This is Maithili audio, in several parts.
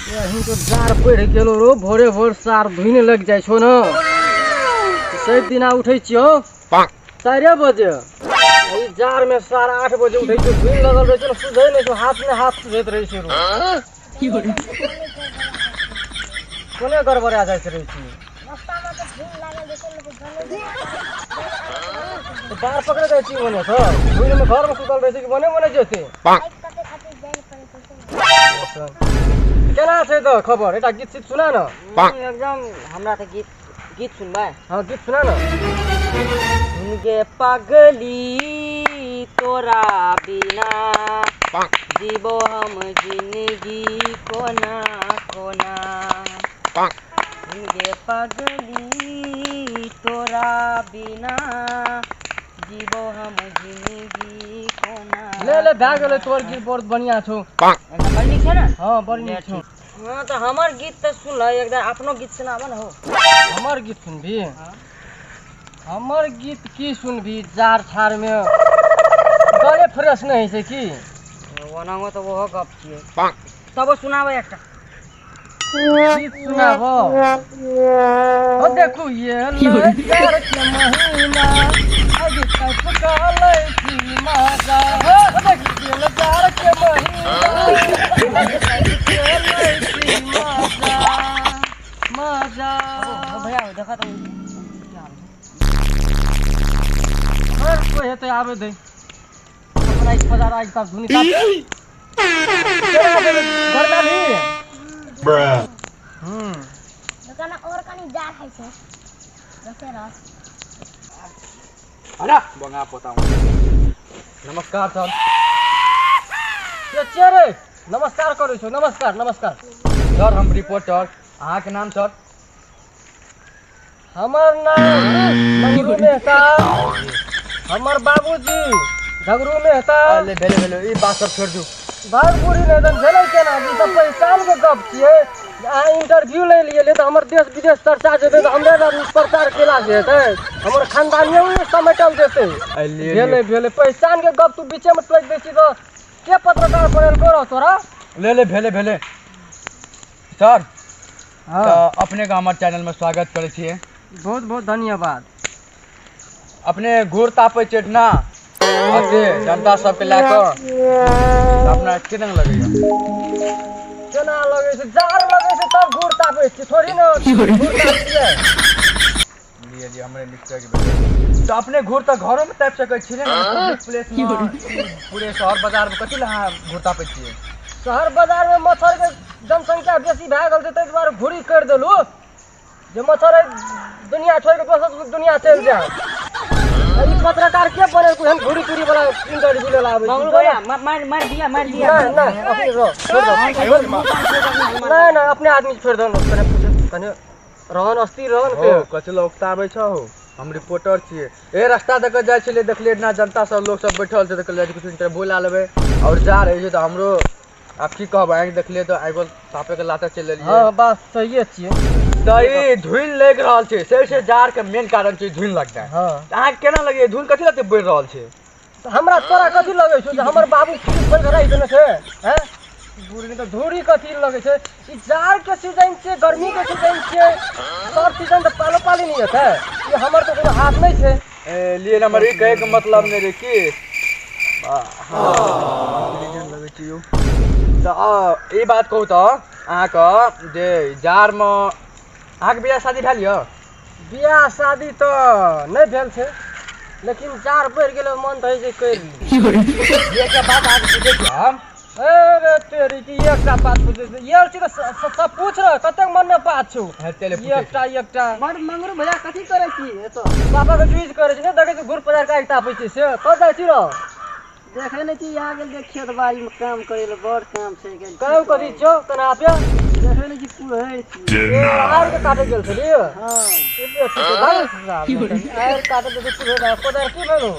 यहीं तो जाड़ पड़ि गेलो रो, भोरे भोर सार धुइन लग जाइ छौ न। सैत दिना उठै छियौ 4 बजे, ई जाड़ में 8:30 बजे उठै छियौ, धुइन लगल रहै छै न, सुझै नहि छौ, हाथ ने हाथ सुझैत रहै छै रो। कोने गड़बड़ा जाइत रहै छै। बार पकड़े जाइ छी ओने सँ, धुइन में घर में सुतल रहै छै कि बने बने जेतै? केना छै तऽ खबर? एकटा गीत सीत सुना न। एकदम हमरा तऽ गीत गीत सुनबै। हँ, गीत सुना न। सुन गे पगली तोरा बिना जीबो हम जिंदगी कोना कोना, सुन गे पगली तोरा बिना जीबो हम जिंदगी कोना। ले ले, भए गेलै, तोहर गीत बहुत बढ़िया छौ। एकदम बड़ नीक छै ने? हँ, बड़ नीक छौ। हँ, तऽ हमर गीत तऽ सुनल, एकदम अपनो गीत सुनाबऽ ने हो। हमर गीत सुनबी? हमर गीत की सुनबी? जाड़ ठाड़ में गले फ्रेश नहि होइ छै की? ओनाहो तऽ ओहो गप छियै, तबो सुनाबै एकटा गीत सुनाबो। ओ देखू ये जाड़ के महीना, अभी तक कालै छी मजा। ओ देखू ये जाड़ के महीना, अभी तक कालै छी मजा मजा। भैया देखा तऽ हर कोई हेतै, आबे दे। अपना एक बाजार आइ तब धुनी साफ घर में आली। दुकान और कनी जाड़ है छै रसे रस। अरे बंगा पोता। नमस्कार सर। के छियै रे? नमस्कार करै छौ? नमस्कार नमस्कार। सर, हम रिपोर्टर। अहाँके नाम सर? हमर नाम मंगरू मेहता, हमर बाबूजी झगरू मेहता। अरे भेले भेले, ई बात सब छोड़ दू। भाग बुढ़ी नहि एकदम भेलै केना? ई सब पहचान के गप छियै। अहाँ इंटरव्यू लै लियै तऽ हमर देश विदेश चर्चा जेतै, तऽ हमरे आदमी प्रचार केला से हेतै, हमर खानदानियो नहि समेटल जेतै। भेलै भेलै, पहचान के गप तू बीचे में टोकि दै छी तऽ के पत्रकार बनेलको रह तोरा? ले ले, भेले भेले सर। हँ। तऽ अपने के हमर चैनल में स्वागत करै छियै। बहुत बहुत धन्यवाद। अपने घूर तापै छियै ना अते जनता सबके लए कऽ, तऽ अपना केना लगैया? केना लगै छै? जाड़ लगै छै तब घूर तापै छियै, थोड़ी ने घूर तापतियै। लिए लिए, हमरे मिस्टेक भेलै। तऽ अपने घूर तऽ घरो में तापि सकै छी ने, पब्लिक प्लेस में, पूरे शहर बाजार में कथी लए अहाँ घूर तापै छियै? शहर बाजार में मच्छर के जनसंख्या बेसी भए गेल छै, ताहि दुआरे घूरी करि देलहुँ जे मच्छर एहि दुनिया छोड़ि कऽ दोसर दुनिया चलि जाय। आ ई पत्रकार के बनेलको एहन घूरी तूरी वाला इंटरव्यू लेल आबै छै? मंगरू भैया, मार मार दिया, मार दिया। नहि नहि, अपने रह, छोड़ दो। नहि नहि, अपने आदमी छोड़ दो। कने पूछ, कने रहन अस्थिर रहन के। हो कथी लए उकताबै छहो? हम रिपोर्टर छियै। ए रास्ता दऽ कऽ जाइ छलियै, देखलियै इतना जनता सब, लोक सब बैठल छै, तऽ कहलियै किछु इंटरव्यू लए लेबै। आओर जा रहै छै तऽ हमरो आब की कहब, आँखि देखलियै तऽ आगि तापे के लाते चलि एलियै। हँ, बात सहिए छियै। तऽ ई धुनि लागि रहल छै, से से जाड़ के मेन कारण छै धुनि लगनाइ। हँ। तऽ अहाँके केना लगैया, धुनि कथी लए बढ़ि रहल छै? तऽ हमरा तोरा कथी लगै छौ जे हमर बाबू फ्रिज खोलि कऽ राखि देने छै? हैं बुढ़ी तऽ धूरी कथी लगै छै? ई जाड़ के सीजन छै, गर्मी के सीजन छै, सब सीजन तऽ पालो पाली नहि हेतै। ई हमर तऽ कोनो हाथ नहि छै। ए, लिए हमर ई कहैके मतलब नहि रहै कि लगै छै यौ। तऽ ई बात कहू तऽ अहाँके जे जाड़मे अहाँके बियाह शादी भेल यऽ? बियाह शादी तऽ नहि भेल छै, लेकिन जाड़ बढ़ि गेलै, मन तऽ होइ छै करि ली। एकटा बात अहाँके पूछै छी हम। अरे तेरी की एकटा बात पूछै छै? ये छी तऽ सब पूछ रह, कतेक मन मे बात छौ। हेतै ले पूछै छी। एकटा एकटा। बड़ मंगरू भैया, कथी करै छी एतऽ? पापा के यूज करै छै, नहि देखै छी घूर पजार के आगि तापै छै से? कतऽ जाइ छी रौ? देखै नहि छी, यहाँ गेल देख खेत बाड़ी में काम करै लए, बड़ काम छै गेल। काम करै छौ कना आपे? देखै नहि छी, कुहै छी। ए, आर के काटे गेल छलियै? हँ। आर काटे गेल छलियै, कोदारि की भेलौ?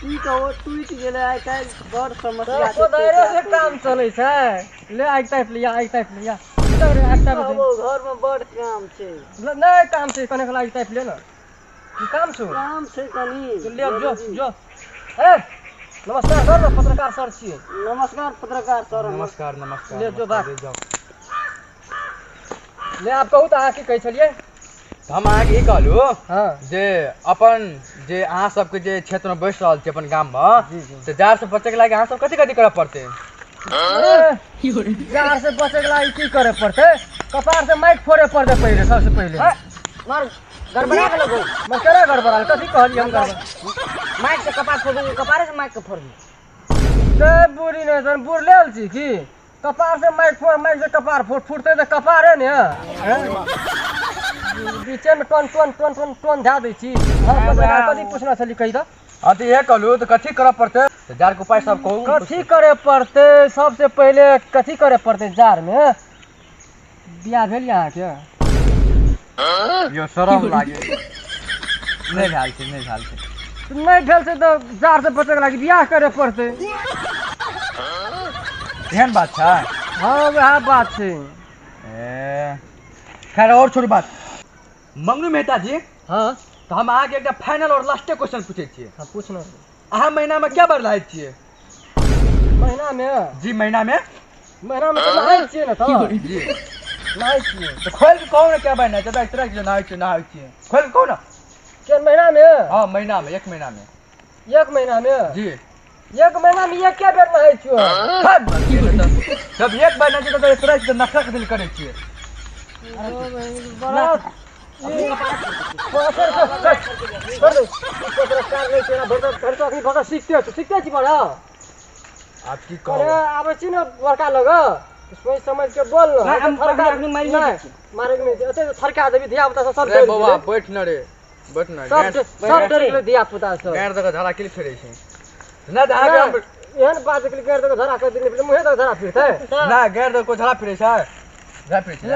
की कहू, टूटि गेलै। आइ काल्हि बड़ समस्या छै। कोदारि से काम चलै छै? ले आगि तापि लिया, आगि तापि लिया। आगि तापि दे। घर में बड़ काम छै। नहि काम छै, कने आगि तापि ले ने। की काम छौ? काम छै कनी। ले जो जो। ए नमस्कार सर, पत्रकार सर छियै। नमस्कार पत्रकार सर। नमस्कार नमस्कार। ले जो बात। ले जाओ। ले आप कहू तऽ अहाँ की कहै छलियै? हम अहाँके ई कहलहुँ हँ जे अपन जे अहाँ सबके जे क्षेत्रमे बसि रहल छी अपन गाममे, तऽ जाड़ से बचैके लागि अहाँ सब कथी कथी करऽ पड़तै? जाड़ से बचैके लागि की करे पड़तै? कपार से माइक फोड़े पड़तै पहिले, सबसे पहिले। मार गड़बड़ा गेलो गो। मैं केना गड़बड़ा? कथी कहलियै हम गड़बड़ा? माइक से कपार फोड़ दूँ, कपारे से माइक के फोड़ दूँ। ते बूढ़ी नहि सन बूढ़ लेल छी की? कपार से माइक फोड़, माइक से कपार फोड़, फुटतै तऽ कपारे ने। बीचे में टन टन टन टन टन धए दै छी। कथी पूछना छली कही तऽ? हाँ तऽ इएह कहलहुँ तऽ कथी करऽ पड़तै? तऽ जाड़के उपाय सब कहू। कथी करे पड़तै? सबसे पहिले कथी करे पड़तै जाड़मे? बियाह भेल अहाँके? यो शरम लागे। नहि भेल छै, नहि भेल छै। नहि भेल छै तऽ जाड़ से बचैके लागि बियाह करे पड़तै। एहन बात छै? हाँ वएह बात छै। खैर और छोड़ू बात। मंगनू मेहता जी, हाँ तऽ हम अहाँके एकटा फाइनल और लास्टे क्वेश्चन पूछै छियै। हाँ पूछ न। अहाँ महीनामे क्या बार नहाय छियै? महीनामे? जी महीनामे। महीनामे तऽ नहाय छियै ने तऽ। जी नहाय छियै। तऽ खोलि कऽ कहू ने क्या बार नहाय छियै? तरह के नहाय छियै, नहाय छियै, खोलि कऽ कहू ने। के महीनामे? हाँ महीनामे, एक महीनामे। एक महीनामे? जी एक महीनामे एके बेर नहाय छियै। जब एक बार नहाय छियै तऽ तरह के नखरा के दिल करै छियै। सीखते छी बड़ा। आप की कहब? आबै छी ने बड़का लग, सोचि समझ के बोल न। मारे के नहि, थरका देबी धिया पुता सब। रे बौआ बैठ न रे, बैठ न। सब डरि गेलै धिया पुता सब। गारि दऽ कऽ झड़ा के फेरै छै नहि तऽ अहाँके एहन बात के गारि दऽ कऽ झड़ा कर देली, मुँहे दऽ कऽ झड़ा फिरतै। नहि गारि दऽ कऽ झड़ा फिरै छै, झड़ा फिरै छै।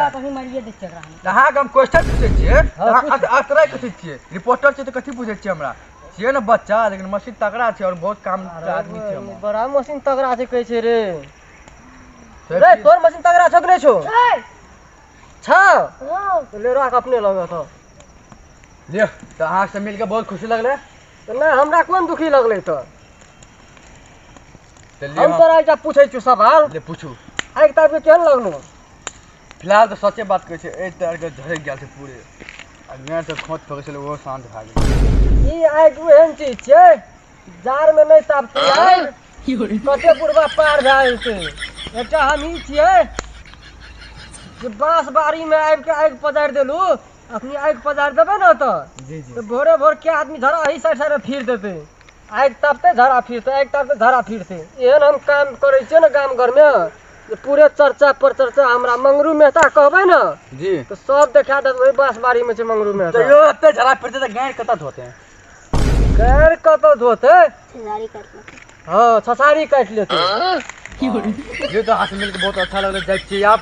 अहाँके हम क्वेश्चन पूछै छियै, अहाँ तोरा कथी छियै? रिपोर्टर छियै तऽ कथी पूछै छियै हमरा? छियै ने बच्चा, लेकिन मशीन तगड़ा छै और बहुत काम के आदमी छै। बड़ा मशीन तगड़ा छै कहै छै रे। रे तोर मशीन तगड़ा छौ कि नहि छौ? छौ? ले राख अपने लग तऽ। ले तऽ अहाँ से मिलके बहुत खुशी लगलै। तऽ नहि हमरा कोन दुखी लगलै तऽ? हम तोरा एकटा पूछै छियौ सवाल। ले पूछू। आइ किताबके केहन लगलौ? फिलहाल तऽ सचे बात कहै छै, एहि तरहके झड़कि गेल छै पूरे। आ गारि सब खोंच ठोकै छलै ओहो शान्त भए गेल। ई आगि ओहन चीज छै जाड़मे नहि तापतै आगि, कते बुढ़बा पार भए जेतै। एकटा हमही छियै जे बाँस बाड़ीमे आबिके आगि पजारि देलहुँ। अखनी आगि पजारि देबै ने तऽ भोरे भोर के आदमी झड़ा एहि साइड साइडमे फिर देतै। आगि तापतै झड़ा फिरतै, आगि तापतै झड़ा फिरतै। एहन हम काम करै छियै ने गाम घरमे जे पूरे चर्चा पर चर्चा। हमरा मंगरू मेहता कहबै ने जी तऽ सब देखा देत ओहि बाँस बाड़ीमे छै मंगरू मेहता। तैयो एते झड़ा फिरतै तऽ गारि कतऽ धोतै? गारि कतऽ धोतै? हाँ छछारी काटि लेतै। ये तो अहाँ से मिलके बहुत अच्छा लगलै। जाइ छी आप।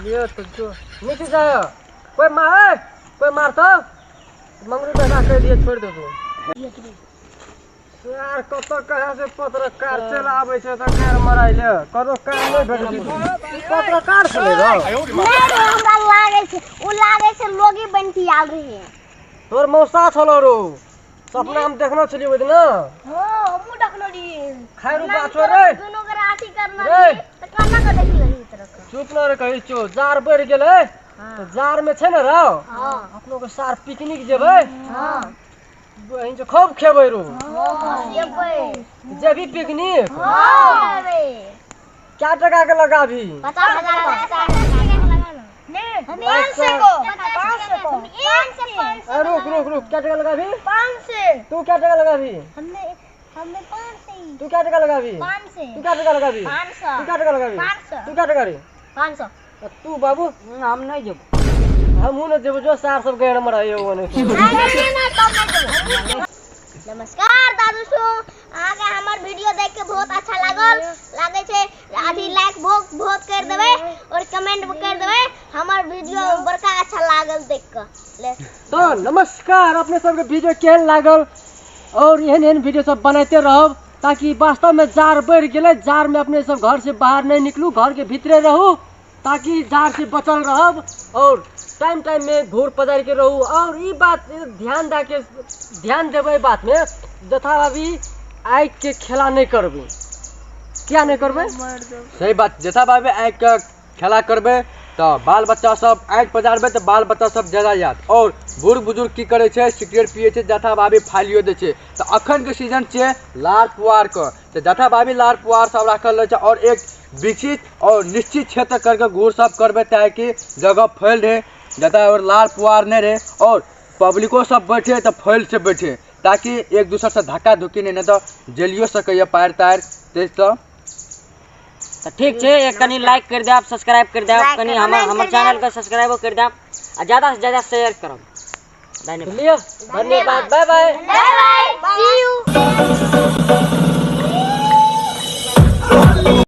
ले तऽ जो नीचे जा। कोइ मार, कोइ मारतौ मंगरू मेहता कहि दियै छोड़ि देतौ। यार कतऽ कहाँ से पत्रकार चलि आबै छै तऽ गारि मराइ ले, कतौ काम नहि भेटै छै। पत्रकार छलै रौ? नहि रे, हमरा लागै छै ओ लागै छै लोगी बनि के आयल रहे। तोर मौसा छलौ रौ, सपना हम देखने छलियै ओहि दिना। हाँ हमहूँ देखने रहियै। खैर बाछो रे, दुनू के अथी करना रहियै तऽ केना के देखले रहियै तोरा के। चुप न रे कहै छियौ, जाड़ बढ़ि गेलै तऽ जाड़मे छै ने रौ, अपनो के सार पिकनिक जेबै। बहिन जो खूब खेबै रो। जेबी पिकनिक? क्या टका के लगाबी? 50,000। रुक रुक रुक, क्या टका लगाबी? 500। तू क्या टका लगाबी? हमने 500। तू क्या टका लगाबी? 500। तू क्या टका लगाबी? 500। तू क्या टका लगाबी? 500। तू क्या टका रे? 500। तू बाबू? हम नहीं जेबो। हमहूँ न जेबो, जो सार सब गैर मराइयो ओने। नमस्कार दादू सो, अहाँके हमर वीडियो देख के बहुत अच्छा लागल। लागै छै अथी लाइक बहुत बहुत कर देबै और कमेंट कर देबै। हमर वीडियो बड़का अच्छा लागल देख के। ले तो नमस्कार, अपने सबके वीडियो केहन लागल? और एहन एहन वीडियो सब बनाते रहब ताकि वास्तव में जाड़ बढ़ि गेलै। जाड़ में अपने सब घर से बाहर नहीं निकलू, घर के भीतरे रहू ताकि जाड़ से बचल रहब और टाइम टाइम में घूर पजारि के रहू। और ई बात ध्यान दे के ध्यान देबै बात में, जथाभावी आगि के खेला नहीं करबै। क्या नहीं करबै? सही बात, जथाभावी आगि के खेला करबै तऽ बाल बच्चा सब आगि पजारबै तऽ बाल बच्चा सब ज्यादा याद। और बूढ़ बुजुर्ग की करै छै, सिगरेट पियै छै, जथा बाबी फालियो दै छै। तऽ अखन के सीजन छै लार पुआर के, तऽ जथा बाबी लार पुआर सब राखल रहै छै। और एक विकसित और निश्चित क्षेत्र करके घूर सब करबै ताकि जगह फैल रहे, जतऽ और लार पुआर नहि रहे और पब्लिको सब बैठे तऽ फैल से बैठे, ताकि एक दूसर से धक्का धुक्की नहि तऽ जलियो सकैए पारि तारि ताहिसँ। तऽ ठीक छै, एक कनि लाइक कर देब, सब्सक्राइब कर देब, लाइक कनि कमेंट हमर कर हमर देब। चैनल के सब्सक्राइबो कर देब आ ज्यादा से ज्यादा शेयर करब। धन्यवाद। लिअ, धन्यवाद, bye bye. Bye bye, see you.